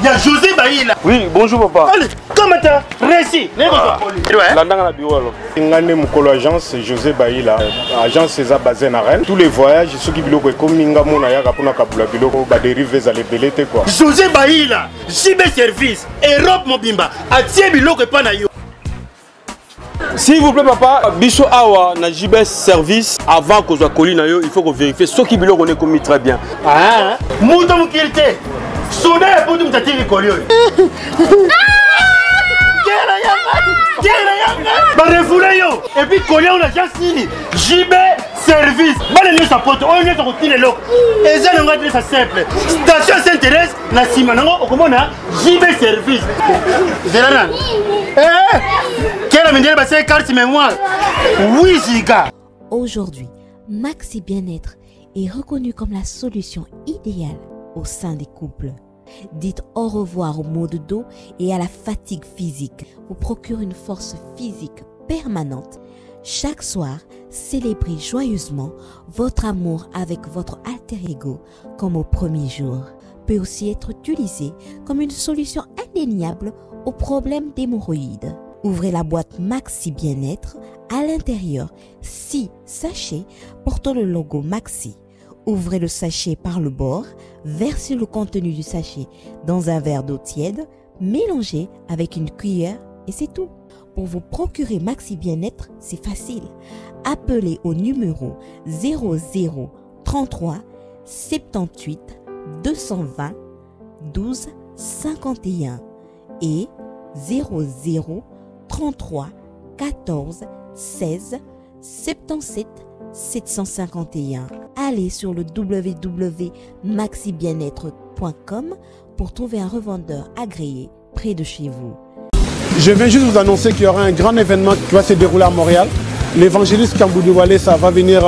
Ya José Baila. Oui, bonjour papa. Allez, kamata récit. Landanga na bureau alors. Nga nde mokolo agence José Baila. Agence eza basée na Rennes. Tous les voyages soki biloko ekomi nga mona yaka mpona kabula biloko ba dérive ezala ebele te quoi. José Baila, JB Service, Europe mobimba, atie biloko epa na yo. S'il vous plaît papa, biso awa na JBS service avant kozwa colis na yo, il faut ko vérifier soki biloko ne komi très bien. Ah, moto mokili te. Soda ya poto moto atiki colis oyo. Kera yanga, kera yanga. Ba refoulé yo. Et puis colis on agence nini? JB service. Bana nyonso ya poto oyo nyonso kotina eloko. Eza nango adresse simple. Station Sainte-Thérèse na nsima nango okomona JB service. Zela nani? Eh! Kera mindele basali carte mémoire. 8 giga. Aujourd'hui, Maxi Bien-être est reconnu comme la solution idéale au sein des couples. Dites au revoir aux maux de dos et à la fatigue physique. Vous procure une force physique permanente. Chaque soir, célébrez joyeusement votre amour avec votre alter ego comme au premier jour. Peut aussi être utilisé comme une solution indéniable aux problèmes d'hémorroïdes. Ouvrez la boîte Maxi Bien-être. À l'intérieur, 6 sachets portant le logo Maxi. Ouvrez le sachet par le bord, versez le contenu du sachet dans un verre d'eau tiède, mélangez avec une cuillère et c'est tout. Pour vous procurer Maxi Bien-être, c'est facile. Appelez au numéro 00 33 78 220 12 51 et 00 33 14 16 77 751. Allez sur le www.maxibienetre.com pour trouver un revendeur agréé près de chez vous. Je viens juste vous annoncer qu'il y aura un grand événement qui va se dérouler à Montréal. L'évangéliste Kamboudou Walesa va venir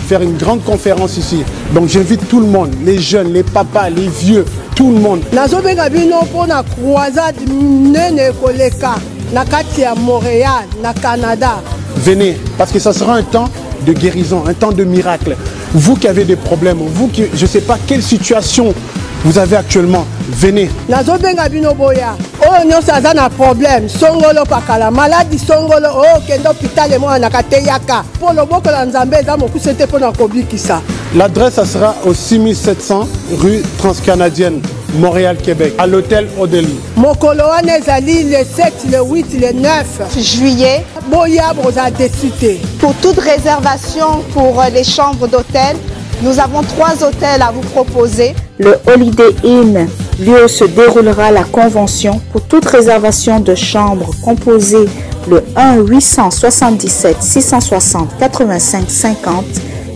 faire une grande conférence ici. Donc j'invite tout le monde, les jeunes, les papas, les vieux, tout le monde. Nazobenga bino mpona croisade nene koleka na kati ya Montréal, na Canada. Venez, parce que ça sera un temps de guérison, un temps de miracle. Vous qui avez des problèmes, vous qui, je sais pas quelle situation vous avez actuellement, venez. Nazobenga bino boya. Oyo nyonso aza na problème, songolo pakala, maladi songolo, oyo okende hôpital emonanaka te yaka. Mpo loboko na Nzambe eza mokuse te mpo na kobikisa. L'adresse, ça sera au 6700 rue Transcanadienne, Montréal, Québec, à l'hôtel Odélie. Mokolo wana ezali le 7, le 8, le 9 juillet. Boya boza déçu te. Pour toute réservation pour les chambres d'hôtel, nous avons 3 hôtels à vous proposer. Le Holiday Inn, lieu où se déroulera la convention. Pour toute réservation de chambre, composez le 1 877 660 85 50.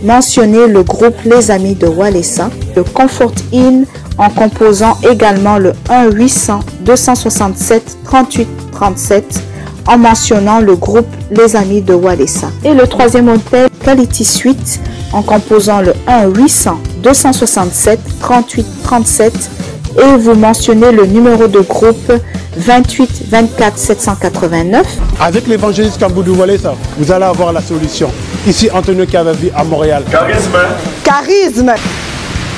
Mentionnez le groupe Les Amis de Walesa. Le Comfort Inn en composant également le 1 800 267 38 37 en mentionnant le groupe Les Amis de Walesa. Et le troisième hôtel, Quality Suite, en composant le 1 800 267 38 37 et vous mentionnez le numéro de groupe 28 24 789. Avec l'évangéliste Kamboudou Walesa, vous allez avoir la solution. Ici Antonio Cavavi à Montréal. Charisme. Charisme.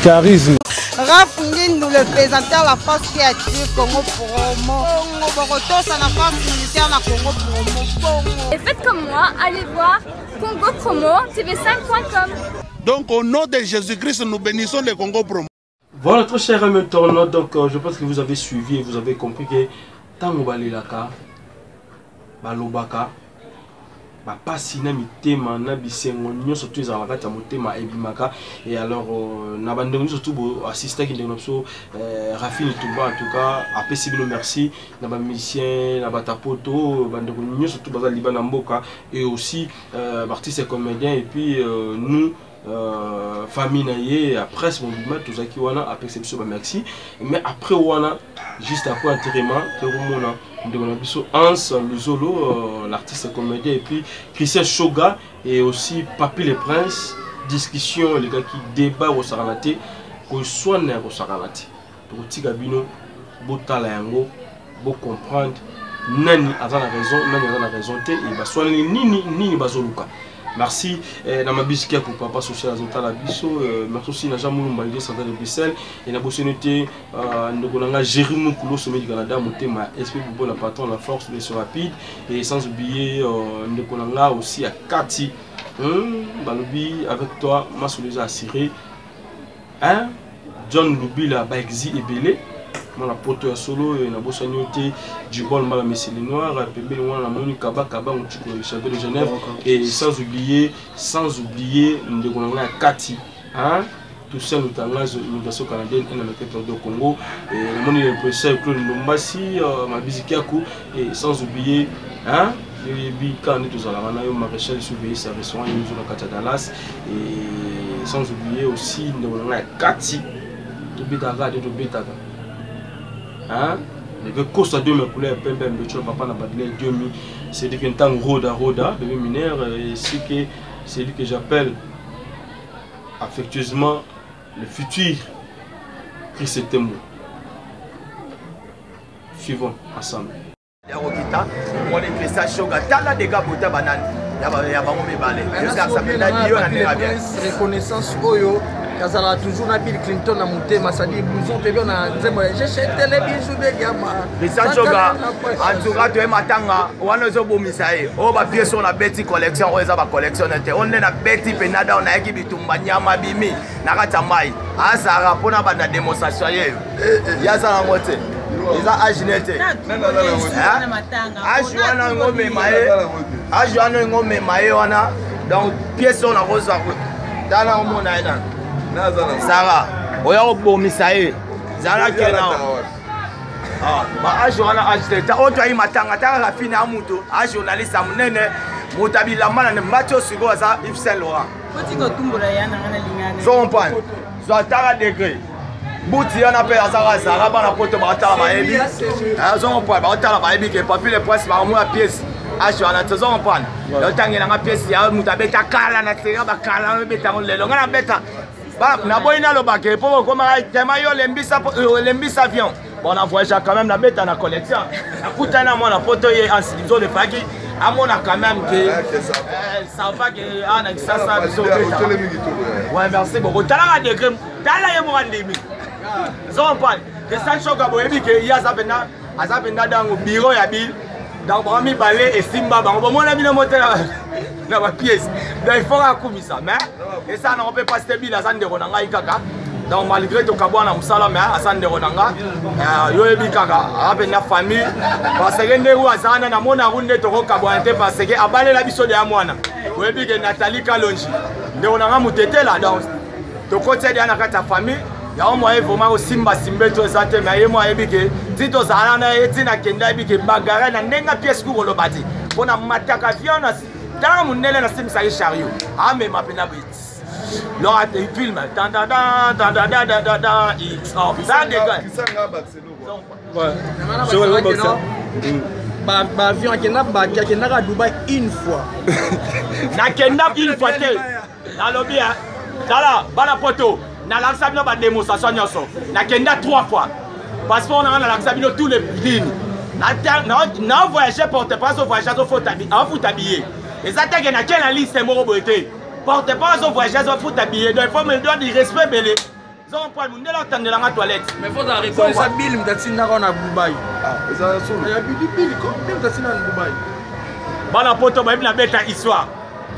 Charisme. Raph Ngindu, le présenteur la force qui attire Congo Promo. Congo Boroto, ça la force militaire la Congo Promo. Congo. Et faites comme moi, allez voir Congo Promo T V cinq point com. Donc au nom de Jésus-Christ, nous bénissons le Congo Promo. Voilà, très cher ami internaute, donc je pense que vous avez suivi et vous avez compris que tango balelaka, balobaka, bapasi na mitema na bisengo nyonso to ezalaka na kati ya motema ebimaka. Et alors na bandeko nyonso to bo assistaki ndeko na biso Raphine Tumba, en tout cas apesi bino merci na ba musiciens, na batapoto, bandeko nyonso to baza liba na mboka et aussi ba artistes et comédiens et puis nous famille na ye ya presse mobima tozalaki wana apesi biso ba merci. Mais après wana, juste après enterrement, tokomona ndeko na biso Hans Luzolo, l'artiste comédien, et puis Christian Choga et aussi Papy le Prince. Discussion les gars qui débat au Saranate, ko soine au Saranate. Tokotika bino botala yango, bo comprendre nani aza na raison, nani aza na raison te, et ba soine nini nini bazoluka. Merci eh, na mabisi kia ko papa social azotala biso euh, merci aussi na Jean Mulumba le central de Bruxelles et na bosoni te euh, ndeko na nga Jérémy Mukulu sommet du Canada motema esprit bobo la patron la force de ce rapide et sans oublier euh, ndeko na nga aussi à Kati hmm, balobi avec toi masolo eza assuré hein John Lubila ba exi ebele mwana poto ya solo oyo nabosani yo te jibol mbala meseli noir pembeni wana namoni kaba kaba motiko ya chave de genève et sans oublier sans oublier ndeko na ngai ya kati hein Toussaint Lutanga, immigration canadienne, un américain perdu au Congo. Et namoni le professeur Claude Ndombasi, euh, Mabizi Kiaku, et sans oublier, hein, yoyebi kaka nde tozalaka na yo maréchal surveiller sa restaurant ye ozo na kati ya Dallas et sans oublier aussi ndeko na ngai ya kati tobetaka kaka nde tobetaka hein leve kosa diomi ya couleur ya pembe ya mbecho papa na badile diomi c'est dit que ntango roda roda bébé mineur et ce que c'est lui que j'appelle affectueusement le futur Chris Tembo suivons ensemble ya kokita omoni Christian Shoga tala dega bota banani ya bango mibale ezalakisa mpenza dio na ndenge ya bien reconnaissance oyo azalaka toujours na Bill Clinton na motema sadi blouson mpe na nzembo ya je chete les bijoux de diamant Christian Shoga en tout cas toye matanga wana ezobomisa ye oyo bapiese oyo nabeti collection oyo eza bacollection te oyo nde nabeti mpenza dao nayaki bitumba nyama bimi na kati ya mai azalaka mpo na banda démonstration ye ye aza nango te eza age ne te age wana yango mema ye age wana yango mema ye wana donc pièce oyo nakozwa tala omona ye nano sara oya kobomisa ye zala kena ah, ba age wana age te oyo toyaki matanga ta kaka fini ya moto a journaliste ya monene moto ya bilamba na mbati oyo sikoyo aza Yves Saint Laurent so comprendre zwa tala degré buti wana mpe azaka zara bana poto baotala bayebi ozo comprendre baotala bayebi ke papi le prince bakamona pièce age wana te ozo comprendre otangelanga pièce ya moto abeta kala na sera bakala obeta yango lelo ngai nabeta naboyi nalobake mpo bokomaka tema yo olembisa avion bon na voyage quand même nabeta na collection nakutani na mwana poto ye ansidizo lefaki amona quand même que ah, eh, ça va que ah na kisasa biso ouais merci beaucoup talaka degré tala ye moko andimi zompane Christian Shoga boyebi ke ye aza mpenza aza mpenza dango bureau ya bi donc bango mibale esimba bango bomona bino mote na bapiese donc il faut akumisa mais esala nango mpe pasi te bila aza ndeko na ngai kaka donc malgré tokabwana mosala mais aza ndeko na nga euh, yo oyebi kaka aza mpenza famille parce que ndenge oyo aza wana namonaka nde tokokabwana te parce que abalela biso deya mwana oyebi ke nathalie kalonji ndeko na nga motetela donc tokotia deya na kati ya famille yango moye vraiment kosimba simbe to eza te mais ye mo ayebi ke ti tozala na ye ti nakende ayebi ke bagare na ndenge pièce ku koloba te mpo na mataka avion na ntango mondele nasimbisaki chariot amema mpena boye lors film baavion akenda baki akendaka dubai une fois nakenda une fois te nalobi tala bana poto nalakisa bino badémonstration nyonso nakenda trois fois passeport nanga nalakisa bino tous les lignes na voyage porte pas azo voyage azofuta billet eza teke nake na liste moko boye te porte pas azo voyage azofuta billet donc il faut me donne du respect ebele zongo mpo mundele otandela nga toilette mais faut ozala reconnaissant bill moto atindaka na dubai ah, eza solo ya bill bill ko bill moto atindaka na dubai bana poto bayebi na beta histoire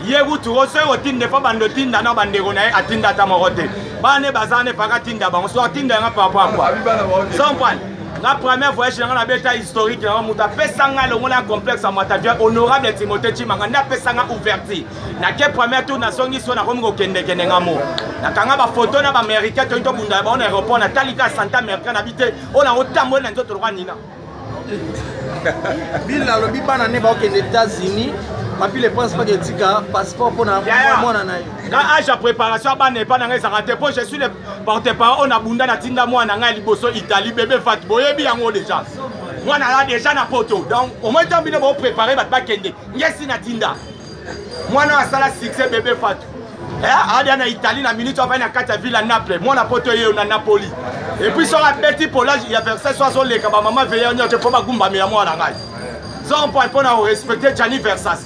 ye kutu soki kotinda efa bando otinda na bandeko na ye atinda ata moko te bana ne baza wana efaka atinda bango so atinda yanga par rapport à quoi sompane nga première voyage nanga nabeta historique nanga moto apesa nga longola ya complexe ya matavia honorable timothée chimanga nde apesa nga ouverture nake première tour nazongi so nakomi kokendekende nga mo nakanga bafoto na baaméricain toyi tobunda bango na aéroport natali ka sante américain nabi te oyo nango tamboli na nzoto lokwa nina Bill alobi bana ne baokende États-Unis papi le prince pake etika passeport mpo na mwana na ye nga age ya préparation ya bana epa na ngai ezalaka te mpo je suis le porte parole oyo nabunda natinda mwana na ngai liboso italie bebe fat boyebi yango déjà mwana aza déjà na poto donc au moins ntango bino boprépare bato bakende ngesi natinda mwana oyo asala succès bebe fatu eh, adia na italie na minute afai na kati ya ville ya naples mwana poto ye na napoli epuis soki abeti polage ya verset so azoleka bamama veilleur nyonso mpo bagumbamela mwana ngai zon point mpo na korespecte gianni versas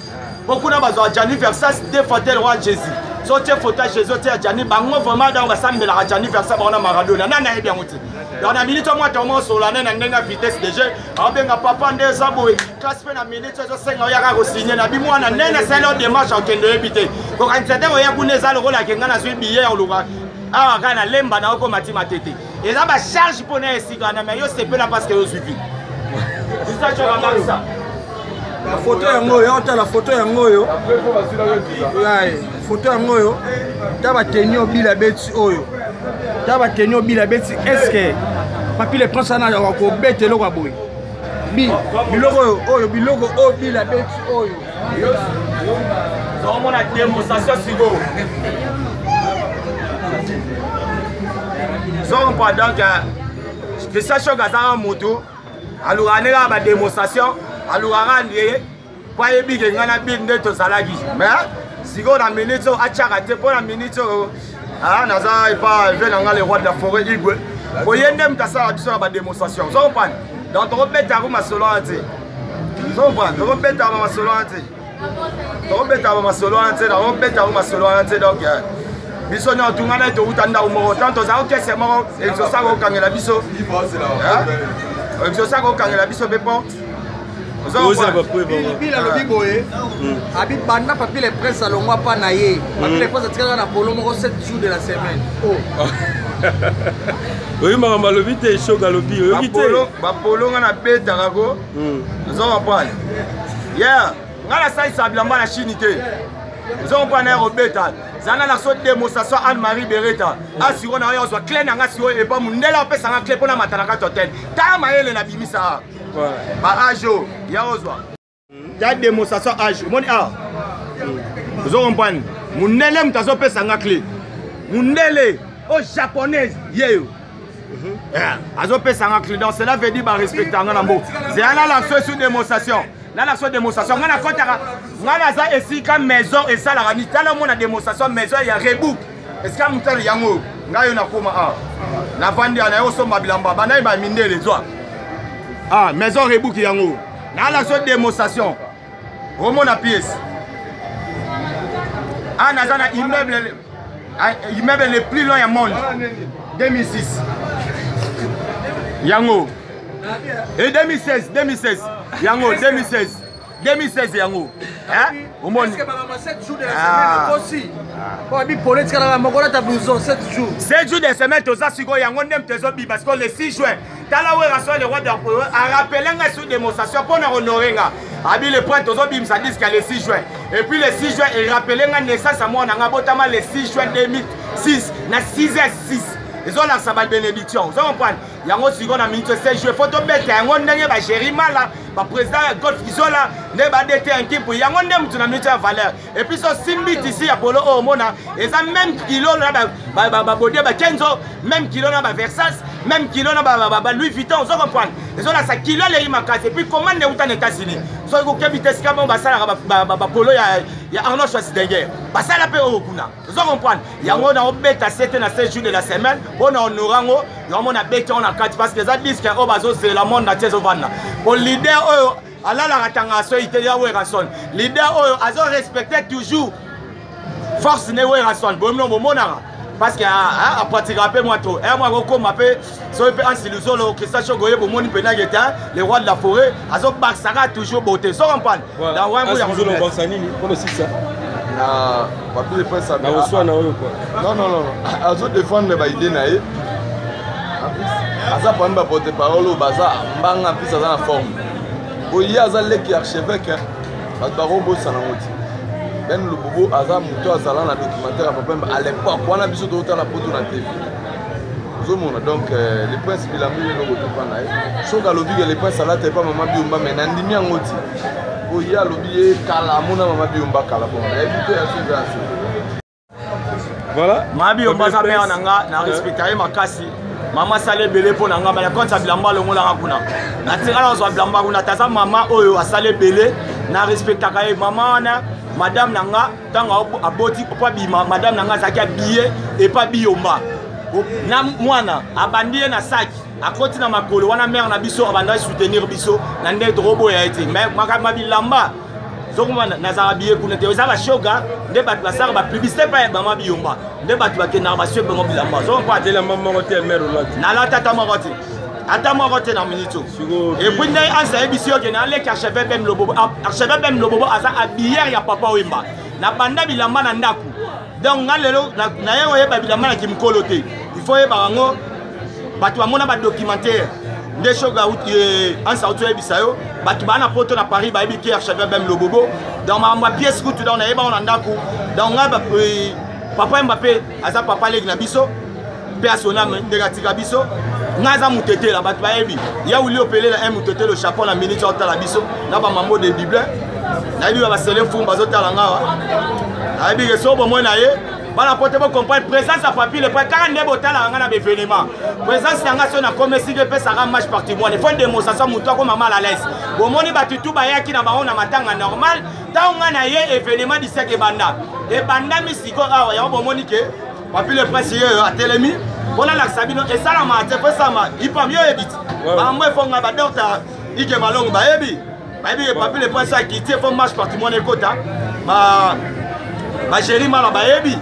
Po kuna bazwa Gianni Versace deux fois tel roi Jésus. So tie photo ya Jésus otie ya Gianni bango vraiment donc basambelaka Gianni Versace bango na Maradona. Nani ayebi yango te. Donc na minute mwa tomo solola na ndenge ya vitesse de jeu aobenga papa nde eza boye classe mpe na minute ezosenga oyaka kosigne na bimwana nde nasali yo démarche okende oyebi te kokanisa te oya kuna eza lokola ke ngai nazwi billet ya koluka awa kaka na lemba na okoma ti matete eza bacharge mpo na esika wana mai yo sepela parce que ozwi vi foto yango oyo otala foto yango oyo foto yango oyo ta bateni obila beti oyo ta bateni obila beti estce papi le prince wana akobeta eloko ya boye bi biloko oyo oyo biloko oyo bila beti oyo Omona démonstration sikoyo. Zompa donc Christian Choc azaka motu alukaka nde kaka badémonstration alukaka nde mpo ayebi ke ngai na bile nde tozalaki mais sikoyo na minute oyo atyaka te mpo na minute oyo ah, naza epa ve na ngai le roi de la forêt igwe po ye nde moto asalaka biso na badémonstration ozo comprendre donc tokobetaka masolo wana te ozo comprendre tokobetaka masolo wana te tokobetaka masolo wana te nakobetaka masolo wana te donc eh, biso nyonso tunga naye towuta ndako moko tant tozala okese moko exosaka okangela biso exosaka okangela biso mpe porte Bill alobi boye hmm. abi banda papi le prince alongwa pa na ye papi le prince atikalaka na polo moko 7 jours de la semaine oh. oyo makambo alobi te shok alobi oyoki te bapolo nga nabetaka ko hmm. ozo comprendre yeah nga nasalisa bilamba na chine te ozo comprendre ya kobeta zala na so démonstration anne marie bereta asiro na oyo azwa cle na nga sikoyo epa mondele apesa nga cle mpo na mata na kati hotel tala mayele nabimisa ba age oyo ya ozwa ya démonstration age omoni awa ozo comprendre mundele moto azopesa nga clé mundele o japonaise yeyo mhm. eh, azopesa nga clé donc cela veut dire barespecta nga na mboka zela nalakso esu démonstration nalakso démonstration nga nakɔtaka nga naza esika maison esalaka nitala omona démonstration maison ya rebook esika motalo yango ngai yo nakoma awa navandi awa naye osomba bilamba banaye ba mindele zwa ah maison rebuki yango nalakso démonstration omona pièce ah naza na immeuble ah, immeuble le plus long ya monde 2006 yango e 2016 2016 yango 2016 2016 yango omoni 7 jours de semaine toza sikoyo yango nde moto ezobima sikoyo le 6 juin tala werason le roi de arapele ngai sur démonstration mpo na honore nga abi le point tozobimisa disque le 6 juin et puis le 6 juin erapele nga naissance ya mwana nga abotama le 6 juin 2006 na 6 h 6 ezolakisa babénédiction ozo comprendre yango sikoyo na minute 16 juin fo tobeta yango ndenge bagéri mala baprésident ya golf kizola nde badete ya nkimpu yango nde motu na minute ya valeur epuis so simbi tisi ya polo oyo omona eza meme kilo na babodie bakenzo meme kilo na baversas meme kilo na balouis vuitton ozo comprendre ezolakisa kilo elei makasi epuis commande euta na états-unis soki kokebi te esika bango basalaka bapolo ya arnold schwarzenegger basala mpe oyo kuna ozo comprendre yango naobeta sete na 7 jours de la semaine mpo na honore yango yango mona beti yango na kati parce que eza disque oyo bazozela monde atie ezovanda po leader oyo alalaka tanga soi te ya werrason leader oyo azo respecte toujours force ne werrason boyemino bomonaka parce que ah, ah, apratikaka mpe mwa to eh, mwa akokoma mpe soki mpe ansi luzolo christian shogo ye bomoni mpenza ke te le roi de la forêt azobakisaka toujours beauté so comprendre dans wango ya kobakisa nini mpo osisa na papi le prince na koswana oyo quoi non non non azo défendre ba idée na ye aza parmi ba porte parole oyo baza mbanga en plus aza na forme po ye aza leki archevêque bato bakobosana yango ti ben lobobo aza moto azala na documentaire ya papa à l'époque wana biso totala poto na tv ozomona donc euh, le prince bilambi eloko te mpa na ye soki alobi ke le prince alata epa mama biomba mai nandimi yango ti po ye alobi ye kala amona mama biomba kala bon nayebi te ya so eza ya solo voilà mama biomba aza mare na nga na respecta ye makasi mama asali ebele mpo na nga bana konti ya bilamba alongolaka kuna natikala kozwa bilamba kuna taza mama oyo asali ebele na respectaka ye mama wana madame na nga ntango aboti mpo abima madame na ngai azalaki abiye epa biyomba na mwana abandi ye na saki akoti na makolo wana mare na biso abandaki soutenir biso na ndenge tokoboya ye te mais makambo ya bilamba Soki nazalaka biye kuna te, eza bashoga nde bato basalaka bapublicité epai ya mama biyomba, nde bato bakendaka basue bango bilamba. Soki mpo elamba moko te ya mare olati? Nalata ata moko te, ata moko te na minute oyo. Et puis nde anse ayebisi yo ke naleki archevêque Bem Lobobo. Archevêque Bem Lobobo aza habilleur ya papa Wemba. Na banda bilamba na ndako. Donc nga lelo naye oyeba bilamba na kimokolo te, il faut oyeba yango. Bato bamona badocumentaire nde shoga anse auti oyebisa yo, bato baa na poto na Paris bayebi ke archevêque Bem Lobobo. Donc makambo ya pièce kutu, donc nayeba ngo na ndako. Donc nga papa Wemba mpe aza papa leki na biso mpe asona ndenge atika biso. Nga aza motetela, bato bayebi ya wili opelela un motetelo chapeau na minute otala biso na bamambo de Dublin. Nayebi ba basele mfumu bazotala nga awa, nayebi ke so bomoi na ye bana po te bocomprendre présence ya Papi le Prince. Kaka nde botalaka nga na baévénement, présence na nga so nakomi esika epesaka match patrimoine, faut démonstration, motu akoma mal à l'aise. Bomoni bato tu bayaki na bango na matanga normal, ntango nga na ye événement du siècle ebanda, ebandami sikoyo awa. Yango bomoni ke Papi le Prince ye oyo atelemi mpo nalakisa bino esalama te, po esalama ipam yo oyebi ti bango efonga badokta Ike Malongo bayebi, bayebi ke Papi le Prince akiti, efo marche patrimoine ekota. Bageri mala bayebi,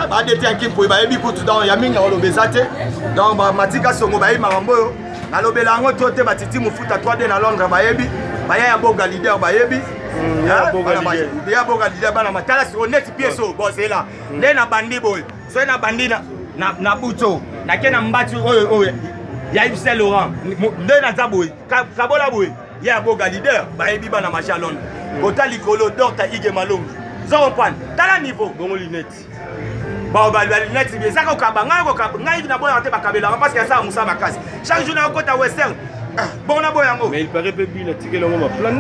badeti ya nkimpoi bayebi kutu. Donc ya mingi nakoloba eza te. Donc bamatika songo bayebi makambo oyo nalobela yango to te. Batiti mofuta 3D na Londres bayebi, baya ya boga leader bayebi, ya boga leader bana matala siko neti pièce oyo bozela nde na bandi boye. Soki na bandi na buto, nake na mbati oyo oyo ya Yves Saint Laurent nde naza boye, kabola boye ye ya boga leader bayebi, bana maji ya Londres kota likolo, Dorta Ige Malongi zo comprendre. Tala niveau bongo lunette. Bon, balinete eza kokaba ngai, kokaba ngai naboyaka te, bakabelaka parce que asala mosala makasi. Chaque jour nakokota western, bongo naboya yango. Mais il paraît mpe bile atikeli yango maplan.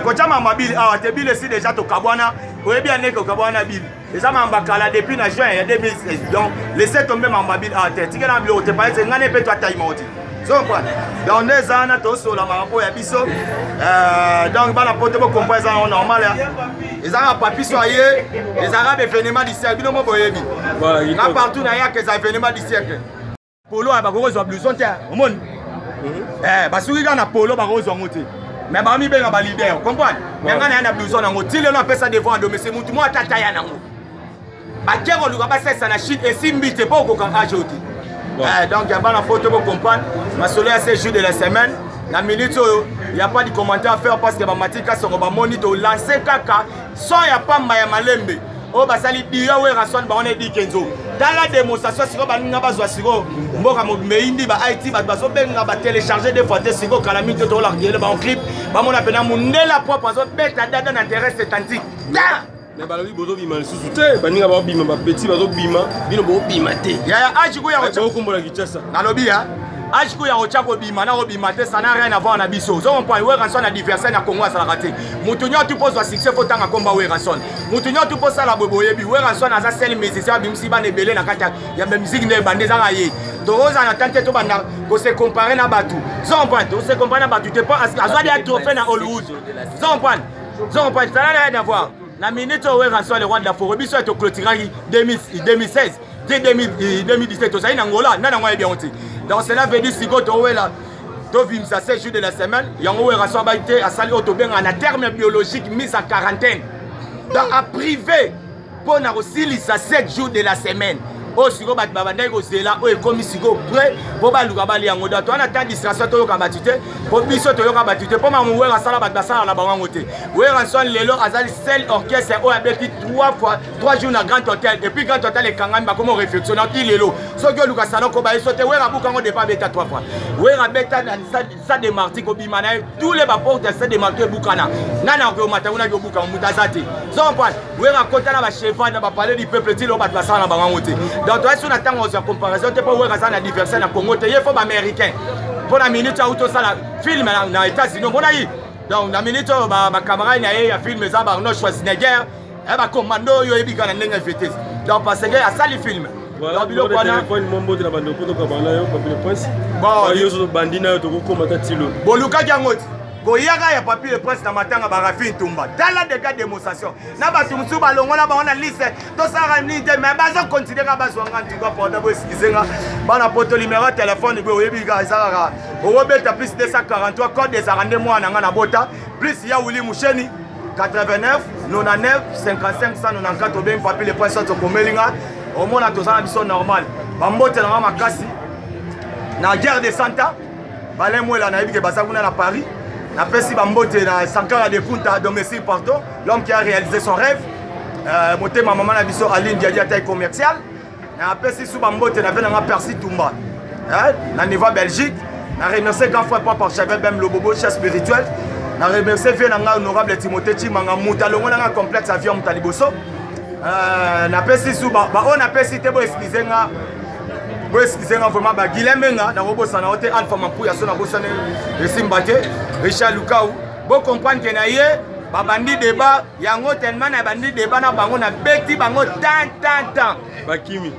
Kotya mama bile awa te, bile esi déjà tokabwana. Oyebi aneke okabwana bile eza mamba kala depuis na juin ya 2016. Donc laisse tomber mamba bile awa te, tikela biloko te, paese ngai ne mpe to atayima oti zo comprendre. Donc nde eza wana tosola makambo ya biso. Donc bana poto bocomprendre, eza yango normal, ezalaka papi so aye, ezalaka baévénement du siècle. Bino mo boyebi nga partout nayaka, eza événement du siècle. Polo aya bakokozwa blouson te, omoni basuki kaka na polo, bakozwa yango te, mais bamibenga baleader, comprendre. Mais ngai naya na blouson yango ti lelo, apesa devant ya domicile, mutu moko ata taya nango bake koluka basalisa na Chine, esimbi te mpo okoka age oyo te. Donc ya bana poto bocomprendre masolo ya ce jour de la semaine. Na minute oyo ya pas de commentaire à faire, parce que bamatika songo bamoni tolance kaka son ya pamba ya malembe oyo basali diyo Werrason bango na Edi Kenzo. Tala démonstration sikoyo, baninga bazwa sikoyo mboka mobimba eyindi ba it, bato bazobenga batelecharge deux fois te. Sikoyo kala mingi te tokolakele bango clip, bamona mpena mundela propre azobeta dada na terrain septantique. Mais balobi bozobima lisusu te, baninga bazobima, bapeti bazobima, bino bobima te. Yaya age kuya bokombola Kinshasa. Nalobi ya age kuya kotya kobima na kobima te, ça n'a rien à voir na biso. Ozo comprendre, Werrason adversaire na Congo azalaka te. Moto nyonso mpo ozwa succès fo tanga komba Werrason. Moto nyonso mpo osala boye boyebi Werrason aza sel musicien abimisi bana ebele na kati ya bamusike nde ebanda, ezaka ye. Tokozala na tante tobanda kose compare na bato. Ozo comprendre, tose compare na bato te mpo azwa dia trophée na Hollywood. Ozo comprendre, ozo comprendre, ça n'a rien à voir. Na minute oyo Werrason le roi de la forêt, biso ya toclôturaki 2016 te 2017, tozali na Ngola nani yango ayebi yango te. Donc cela veut dire sikoyo towela tovimisa 7 jours de la semaine yango. Werrason abai te, asali oyo tobengaka na terme biologique mise en quarantaine, donc aprivé mpo na kosilisa 7 jours de la semaine oyo sikoyo bato babandaki kozela, oyo ekomi sikoyo prêt mpo baluka balia yango. Donc towana ta distraction, toyoka bato te, mpo biso toyoka bato te, mpo mamu Wera asala bato basala na bango yango te. Werrason lelo azali seul orchestre oyo abeti 3 fois 3 jours na Grand Hôtel, et puis Grand Hôtel ekangami, bakoma réflexion ti lelo. Soki oluka salon koba ye so te, Wera abuka yango depa abeta 3 fois. Wera abeta na stade de Martyr, kobima na ye tous les baporte ya stade de Martyr ebukana, nani akomata kuna kobuka? Moto aza te. Zo comprendre, Wera akota na bacheval na bapalais du peuple, ti lelo bato basala na bango yango te. Donc toyasi so na ntango ozwa comparaison te, mpo Wera aza na adversaire na Congo te, ye fo baaméricain mpo na minute auti osala film na États-Unis, omonaki. Donc na minute oyo bacamarade na ye ya film eza ba Arnold Schwarzenegger, bacommando oyo oyebi kaka na ndenge ya vitesse, donc parce que asali film. Donc biloko wana mombote na bandeko tokabana yo Papi le Prince. Bon, yo zo bandi na yo tokokoma ta tilo. Bolukaki yango ti koyaka ya Papi le Prince na matanga barafi ntumba. Tala dega démonstration na bato mosusu balongola bango na liste, tosalaka nini te, mais bazokontinue kaka bazwa nga ntuka. Porta bo excuse nga bana poto, numero ya telefone boye oyebi kaka, eza kaka okobeta plus 243, code ezalaka nde mwana nga na bota plus ya Wili Musheni. 89 99 55 194 obengi papi le prince okomeli nga omona toza na biso normal bambote na nga makasi na guerre de santa Alain Mwela nayebi ke baza kuna na Paris napesi bambote na Sankara de Kunta domicile pardon l'homme qui a réalisé son rêve euh, motema mama na biso Aline Diadi ya taille commerciale napesi su bambote na ve nanga Percy Tumba hein, na niveau Belgique na remercier grand frère Papa Archevêque Bem Lobobo chef spirituel na remercier vieux na ngai honorable Timothée Chimanga moto alongo na ngai complexe avion moto ya liboso euh, napesi su baoyo napesi te bo excuse nga bo excuse nga vraiment ba Guilain Menga nakobosana yo te Alpha Mampuya so nabosani esimba te Richard Lukau bo comprendre ke na ye babandi débat yango tellement na bandi débat na bango na beti bango tan tan tan bakimi.